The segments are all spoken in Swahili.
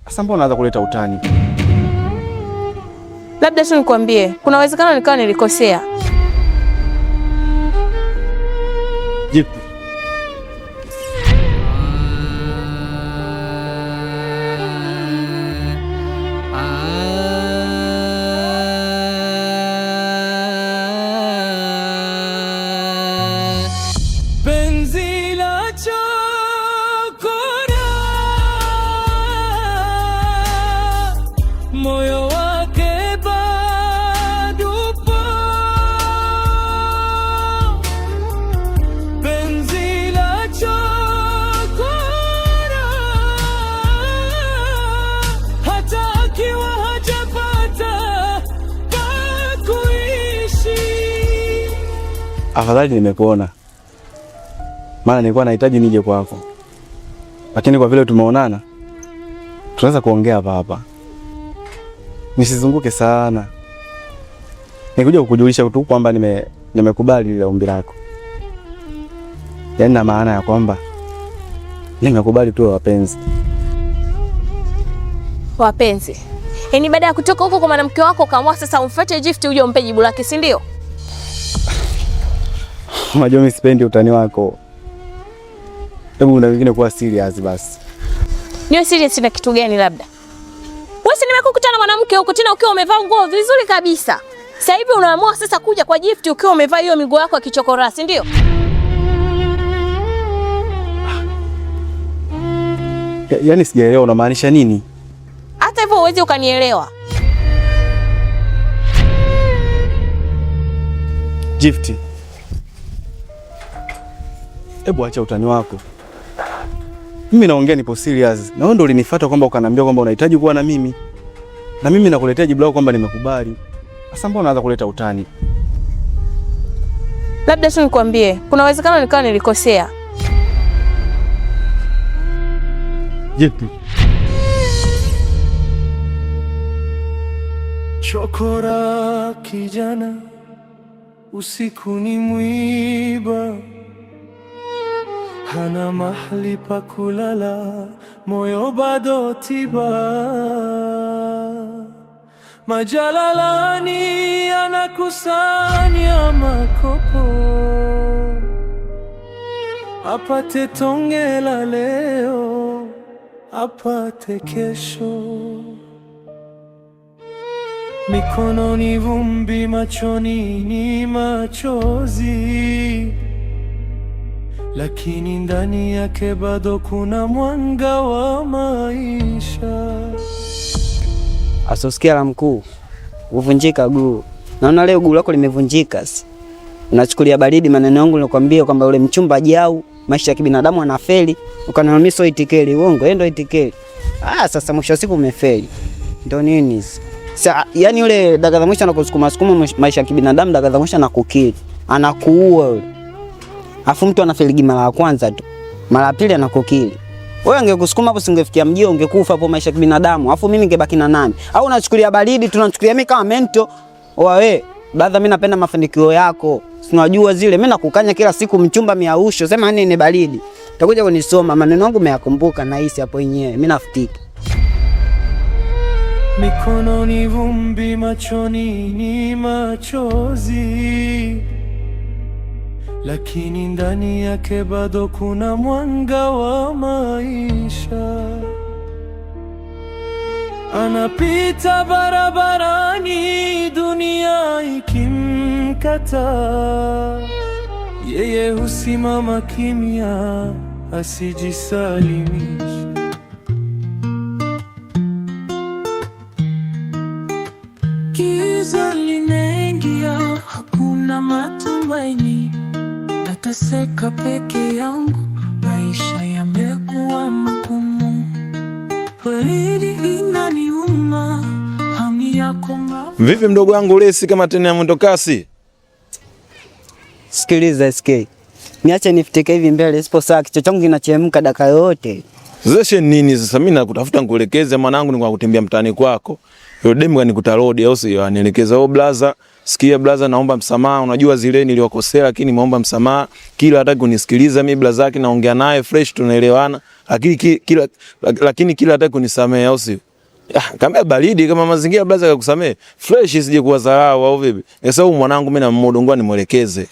Sasa mbona unaanza kuleta utani? Labda tu nikwambie, kuna uwezekano nikawa nilikosea. Jipi? Penzi la chokora, moyo wake bado upo. Penzi la chokora, hata akiwa hajapata pa kuishi. Afadhali nimekuona, maana nilikuwa nahitaji nije kwako, lakini kwa vile tumeonana tunaweza kuongea hapa hapa, nisizunguke sana. Nikuja kukujulisha tu kwamba nimekubali lile ombi lako, yaani na maana ya kwamba nimekubali tuwe wapenzi. Wapenzi. Yaani baada ya kutoka huko kwa mwanamke wako ukaamua sasa umfuate Gift uje umpe jibu lake, si ndio? Unajua mimi sipendi utani wako. Hebu na wengine kuwa serious basi. Niwe serious na kitu gani labda? Wewe si nimekukuta na mwanamke huko tena ukiwa umevaa nguo vizuri kabisa. Sasa hivi unaamua sasa kuja kwa Gift ukiwa umevaa hiyo miguu yako ya kichokora, si ndio? Yaani sijaelewa unamaanisha nini? Hata hivyo huwezi ukanielewa. Gift, hebu acha utani wako. Mimi naongea nipo serious. Na wewe ndio ulinifuata kwamba ukaniambia kwamba unahitaji kuwa na mimi. Na mimi nakuletea jibu lako kwamba nimekubali. Sasa mbona unaanza kuleta utani? Labda tu nikwambie, kuna uwezekano nikawa nilikosea. Gift. Chokora kijana, usiku ni mwiba, hana mahali pa kulala, moyo bado tiba. Majalalani anakusanya makopo, apate tonge la leo, apate kesho. Mikononi vumbi, machoni ni machozi, lakini ndani yake bado kuna mwanga wa maisha. Asosikia la mkuu huvunjika guu. Naona leo guu lako limevunjika. Unachukulia baridi maneno yangu nilikwambia kwamba yule mchumba jau maisha ya kibinadamu anafeli, ukaniambia mimi sio itikeli. Uongo, yeye ndio itikeli. Ah, sasa mwisho wa siku umefeli. Ndio nini? Sasa yani yule dakika za mwisho anakusukuma sukuma maisha ya kibinadamu, dakika za mwisho anakukili, anakuua yule. Afu mtu anafeli mara ya kwanza tu, mara ya pili anakukili. Wewe angekusukuma hapo singefikia mjio, ungekufa hapo maisha ya kibinadamu. Afu mimi ningebaki na nani? Au unachukulia baridi, tunachukulia mimi kama mento. Oa wewe, brother, mimi napenda mafanikio yako. Si unajua zile mimi nakukanya kila siku mchumba miausho, sema nini ni baridi. Utakuja kunisoma maneno yangu umeyakumbuka na hisi hapo yenyewe. Mimi nafutika. Mikononi vumbi, machoni ni machozi, lakini ndani yake bado kuna mwanga wa maisha. Anapita barabarani, dunia ikimkataa, yeye husimama kimya, asijisalimishe. Giza linaingia, hakuna matumaini, nateseka peke yangu, maisha yamekuwa magumu, baridi inaniuma, hamu yako Vipi mdogo wangu lesi kama tena ya mwendokasi? Sikiliza SK. Niache nifutike hivi mbele, sipo saa kichwa changu kinachemka dakika yote. Zeshe nini sasa? Mimi nakutafuta nikuelekeze mwanangu, ni kwa kutembea mtaani kwako. Yule demu kanikuta road au sio? Anielekeza, oh blaza, Sikia blaza, naomba msamaha, unajua zile niliwakosea, lakini nimeomba msamaha. Kila hataki kunisikiliza mimi blaza yake, naongea naye fresh, tunaelewana, lakini kila lakini kila hataki kunisamehe, au sio? Ah, kama baridi kama mazingira blaza akakusamehe fresh, isije kuwa dharau au vipi? Sasa huyu mwanangu mimi namudu, ngoja nimuelekeze.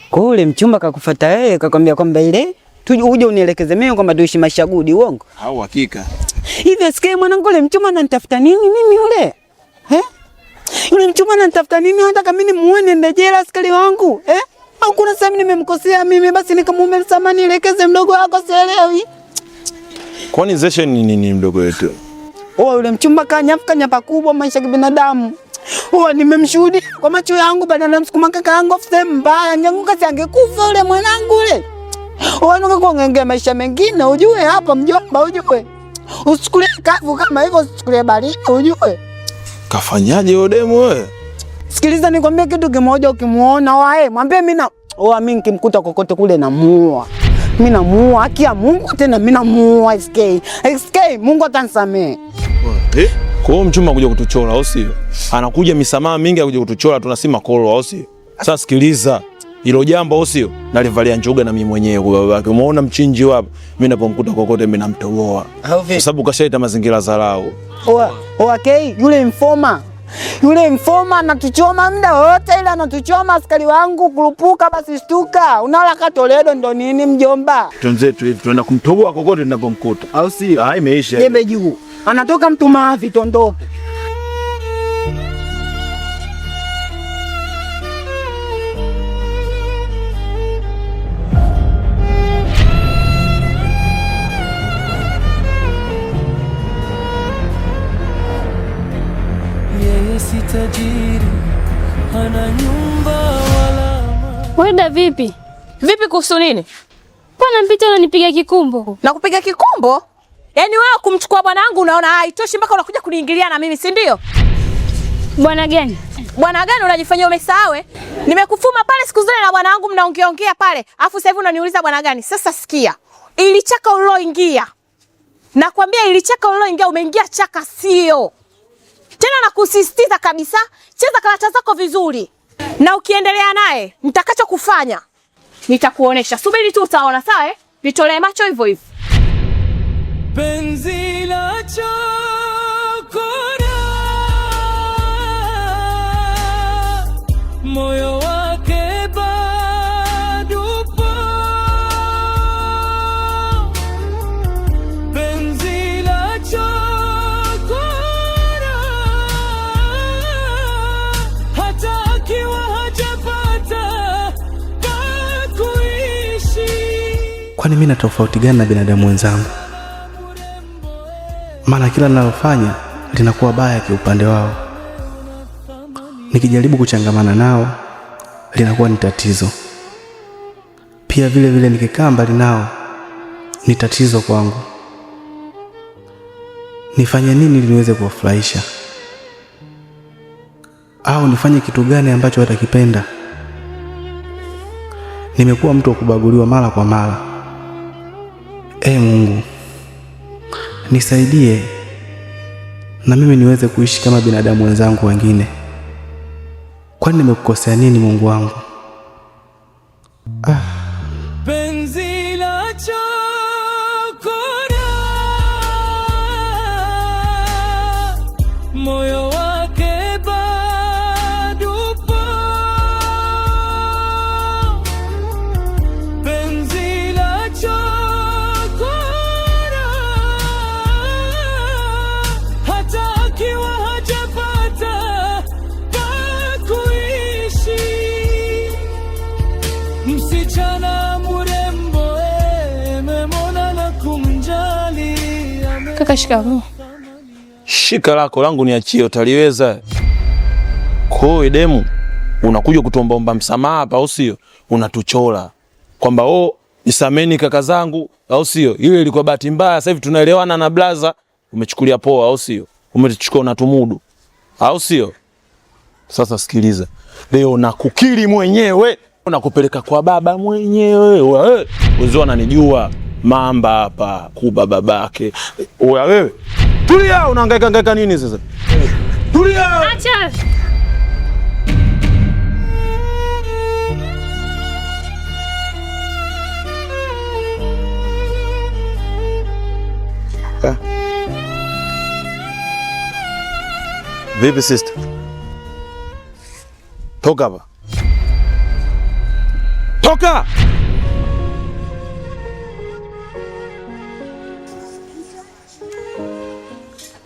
Kwa ule mchumba kakufuata yeye kakwambia kwamba ile uje unielekeze mimi kwamba tuishi maisha gudi, uongo? Au hakika. Hivi sikia mwanangu, ule mchumba ananitafuta nini mimi yule? Eh? Yule mchumba ananitafuta nini? Anataka mimi nimuone nende jela askari wangu? Eh? Au kuna sehemu nimemkosea mimi basi nikamuombe msamaha nielekeze mdogo wako sielewi. Kwani zeshen ni nini mdogo wetu? Oh, yule mchumba kanyafika nyapa kubwa maisha ya kibinadamu. Oh, nimemshuhudia kwa macho yangu baada ya msukuma kaka yangu sehemu mbaya, nyanguka si angekufa yule mwanangu yule. Oh, ningekuongea maisha mengine ujue hapa mjomba ujue. Usichukulie kavu kama hivyo, usichukulie baridi ujue. Kafanyaje yule demu wewe? Sikiliza nikwambie kitu kimoja, ukimuona wae mwambie mimi na oa, mimi nikimkuta kokote kule namuua. Mimi namuua, haki ya Mungu tena mimi namuua SK. SK Mungu atanisamee. Eh? Kwa hiyo mchumba kuja kutuchora au sio? Anakuja misamaha mingi akuja kutuchora, tunasema kolo au sio? Sasa sikiliza. Hilo jambo au sio? Nalivalia njuga na mimi mwenyewe kwa babake. Umeona mchinji wapi? Mimi napomkuta kokote mimi namtoboa. Kwa sababu kashaita mazingira dharau. Oa, okay, yule informa. Yule informa anatuchoma muda wote, ila anatuchoma askari wangu kurupuka basi shtuka. Unaona katoledo ndo nini mjomba? Tunzetu hivi tunaenda kumtoboa kokote tunapomkuta. Au sio? Ah, imeisha. Jembe juu. Anatoka mtu maafi tondoke. Yeye si tajiri, hana nyumba wala Wenda vipi? Vipi kuhusu nini? Mbona mpita unanipiga kikumbo? Na kupiga kikumbo? Yaani wewe kumchukua bwanangu unaona haitoshi mpaka unakuja kuniingilia na mimi, si ndio? Bwana gani? Bwana gani unajifanyia umesahau? Nimekufuma pale siku zile na bwana wangu mnaongea ongea pale. Alafu sasa hivi unaniuliza bwana gani? Sasa sikia. Ili chaka uliloingia. Nakwambia ili chaka uliloingia umeingia chaka sio. Tena nakusisitiza kabisa, cheza karata zako vizuri. Na ukiendelea naye, nitakachokufanya nitakuonesha. Subiri tu utaona, sawa eh? Nitolee macho hivyo hivyo. Penzi la chokora, moyo wake bado upo. Penzi la chokora, hata akiwa hajapata pa kuishi. Kwani mimi na tofauti gani na binadamu wenzangu? Maana kila ninalofanya linakuwa baya kiupande wao. Nikijaribu kuchangamana nao linakuwa ni tatizo. Pia vile vile nikikaa mbali nao ni tatizo kwangu. Nifanye nini ili niweze kuwafurahisha? Au nifanye kitu gani ambacho watakipenda? Nimekuwa mtu wa kubaguliwa mara kwa mara. Mungu, nisaidie na mimi niweze kuishi kama binadamu wenzangu wengine. Kwani nimekukosea nini Mungu wangu? Penzi la chokora, moyo wake bado upo. Penzi la chokora, hata akiwa hajapata pa kuishi. Msichana mrembo, memona na kumjali. Kaka, shikamoo. Shika lako langu niachie, utaliweza. Kwa hiyo demu unakuja kutuombaomba msamaha hapa au sio? Unatuchola kwamba oh, nisameni kaka zangu au sio? Ile ilikuwa bahati mbaya, sasa hivi tunaelewana na blaza. Umechukulia poa au sio? Umetuchukua unatumudu au sio? Sasa sikiliza, leo nakukiri mwenyewe, nakupeleka kwa baba mwenyewe. Wewe wenzio wananijua mamba hapa kuba babake. Oya wewe, tulia, unahangaika hangaika nini sasa? Tulia. Acha. Vipi sister? Toka hapa. Toka!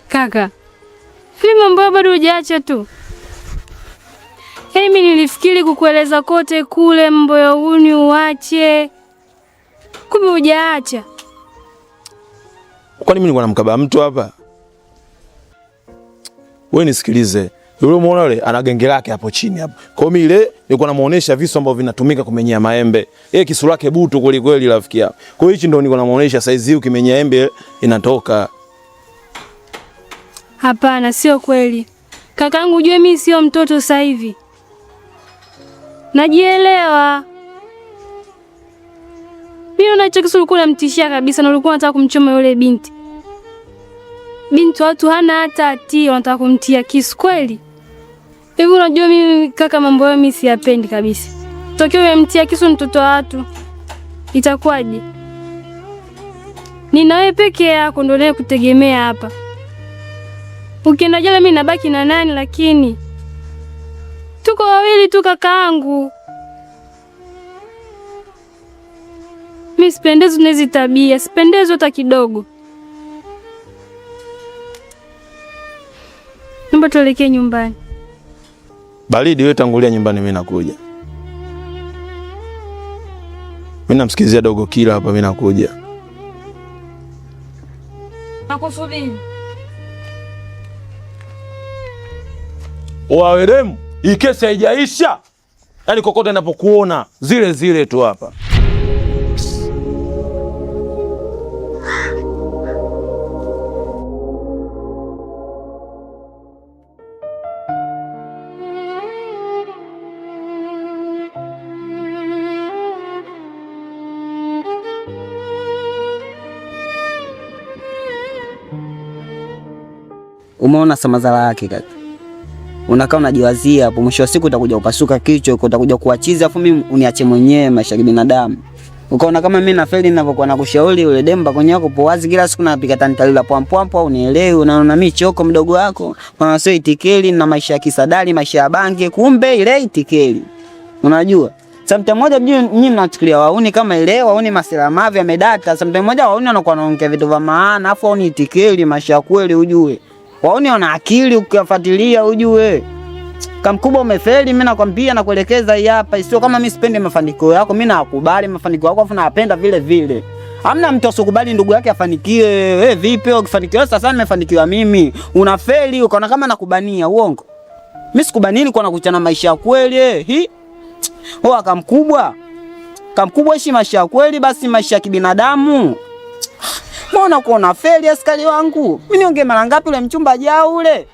Kaka, hivi mambo bado hujaacha tu? Yaani mimi nilifikiri kukueleza kote kule mambo ya uni uache, kumbe hujaacha. Kwani mimi nilikuwa namkaba mtu hapa? Wewe nisikilize. Yule umeona yule ana genge lake hapo chini hapo. Kwa hiyo mimi ile nilikuwa namuonesha visu ambavyo vinatumika kumenyea maembe. Yeye kisu lake butu kweli kweli rafiki yako. Kwa hiyo hichi ndio nilikuwa namuonesha size hii ukimenyea embe inatoka. Hapana, sio kweli. Kakaangu, ujue mimi sio mtoto sasa hivi. Najielewa. Mimi naona hicho kisu ulikuwa unamtishia kabisa na ulikuwa unataka kumchoma yule binti. Binti watu hana hata hatia, unataka kumtia kisu kweli? Hivi unajua mimi kaka, mambo hayo mimi siyapendi kabisa. Tokeo umemtia kisu mtoto wa watu, itakuwaje? Ni na wewe peke yako ndio unayekutegemea hapa. Ukienda jela mimi nabaki na nani? Lakini tuko wawili tu kakaangu. Mimi sipendezwi na hizi tabia, sipendezwi hata kidogo. Naomba tuelekee nyumbani. Baridi, wewe tangulia nyumbani, mimi nakuja. Mimi namsikilizia dogo kila hapa, mimi nakuja. Nakusubiri. Wawelemu, hii kesi haijaisha. Yaani kokote ninapokuona zile zile tu hapa. Umeona sa madhara yake kaka. Unakaa unajiwazia hapo, mwisho wa siku utakuja upasuka kichwa, utakuja kuachiza, afu mimi uniache mwenyewe maisha ya binadamu. Ukaona kama mimi nafeli ninavyokuwa nakushauri ule demba kwenye yako powazi wazi kila siku napika tantalila pwa pwa pwa, unielewi, unaona mimi choko mdogo wako. Maana sio itikeli na maisha ya kisadali, maisha ya bange, kumbe ile itikeli. Unajua? Sometimes moja mjini mnachukulia wauni kama ile wauni masela mavi amedata. Sometimes moja wauni wanakuwa wanaongea vitu vya maana, afu wauni itikeli maisha ya kweli ujue. Wauni wana akili ukiwafuatilia ujue. Kama mkubwa umefeli, mimi nakwambia na kuelekeza hii hapa. Sio kama mimi sipendi mafanikio yako, mimi nakubali mafanikio yako afu napenda vile vile. Hamna mtu asokubali ndugu yake afanikiwe. Wewe vipi ukifanikiwa sasa nimefanikiwa mimi. Unafeli ukaona kama nakubania, uongo. Mimi sikubanii, nilikuwa nakuchana maisha ya kweli eh. Hi. Oa kamkubwa. Kamkubwa ishi maisha ya kweli basi maisha ya kibinadamu. Mbona uko unafeli askari wangu? Mimi niongee mara ngapi ule mchumba jao ule?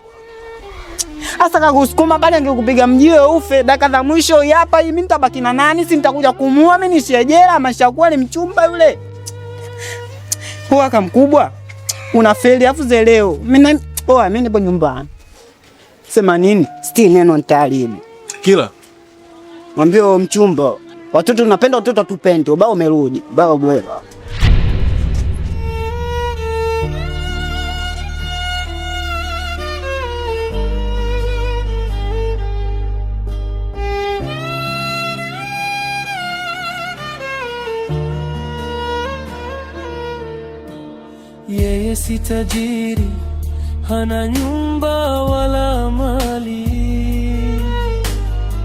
Asa kakusukuma pale angekupiga mjiwe ufe. Dakika za mwisho hapa hii mimi nitabaki na nani? Si nitakuja kumua mimi nishie jela maisha kweli mchumba yule. Poa kamkubwa. Unafeli afu zeleo. Mimi poa mimi nipo nyumbani. Sema nini? Siti neno nitaharibu. Kila mwambie mchumba. Watoto tunapenda watoto tupende. Ubao umerudi. Ubao bwela. Yeye si tajiri, hana nyumba wala mali,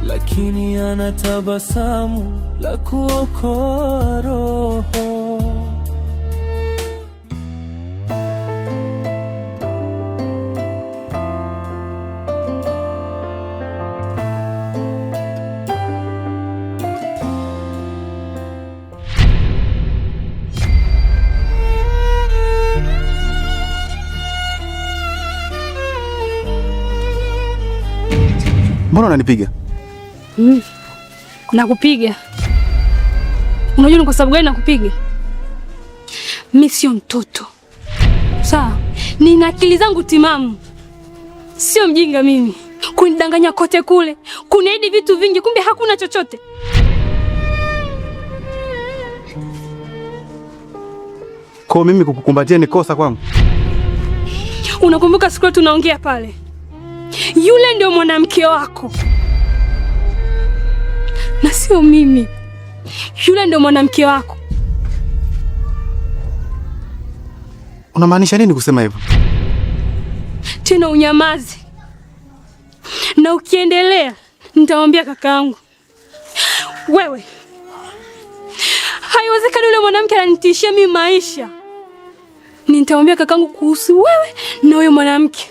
lakini ana tabasamu la kuokoa roho. Mbona unanipiga? Nakupiga. Unajua ni kwa sababu gani nakupiga? Mimi sio mtoto. Sawa? Nina akili zangu timamu. Sio mjinga mimi. Kunidanganya kote kule, kuniahidi vitu vingi, kumbe hakuna chochote. Kwa mimi kukukumbatia ni kosa kwangu? Unakumbuka siku tunaongea pale? Yule ndio mwanamke wako na sio mimi. Yule ndio mwanamke wako. Unamaanisha nini kusema hivyo? Tena unyamaze, na ukiendelea nitamwambia kakaangu. Wewe, haiwezekani yule mwanamke ananitishia mimi maisha. Nitamwambia kakaangu kuhusu wewe na huyo mwanamke.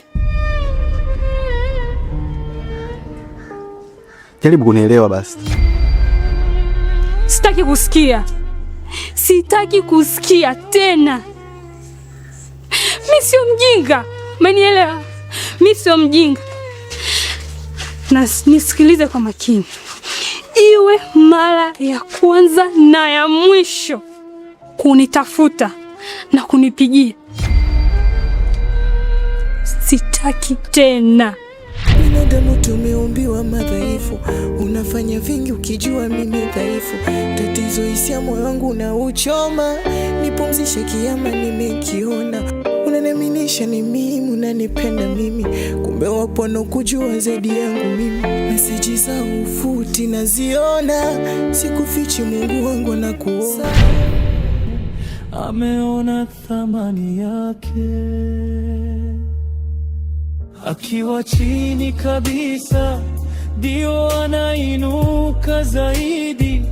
Jaribu kunielewa basi. Sitaki kusikia, sitaki kusikia tena. Mi sio mjinga, umenielewa? Mi sio mjinga, na nisikilize kwa makini, iwe mara ya kwanza na ya mwisho kunitafuta na kunipigia. Sitaki tena. Binadamu tumeumbiwa madhaifu, unafanya vingi ukijua mimi dhaifu. Tatizo hisia moyo wangu unauchoma, nipumzishe kiama nimekiona. Unaniaminisha ni mimi, unanipenda mimi, kumbe wapo wanaokujua zaidi yangu mimi. Meseji za ufuti naziona, sikufichi, Mungu wangu anakuona. Ameona thamani yake akiwa chini kabisa, ndio anainuka zaidi.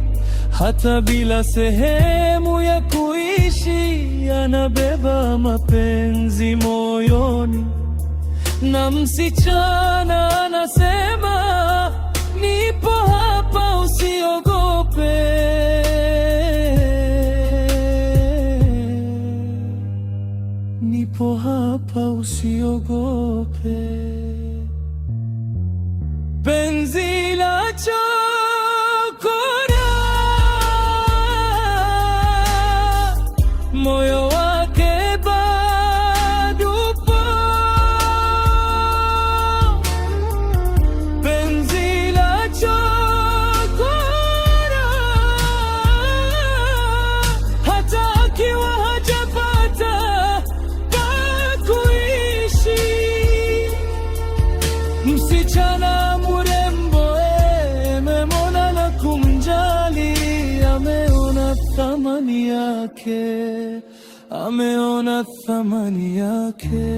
Hata bila sehemu ya kuishi, anabeba mapenzi moyoni. Na msichana anasema, nipo hapa, usiogope. Nipo hapa, usiogope. Penzi la chokora, moyo wake bado upo. Penzi la chokora, hata akiwa hajapata pa kuishi. Msichana mrembo, amemwona na kumjali, ameona thamani yake, ameona thamani yake.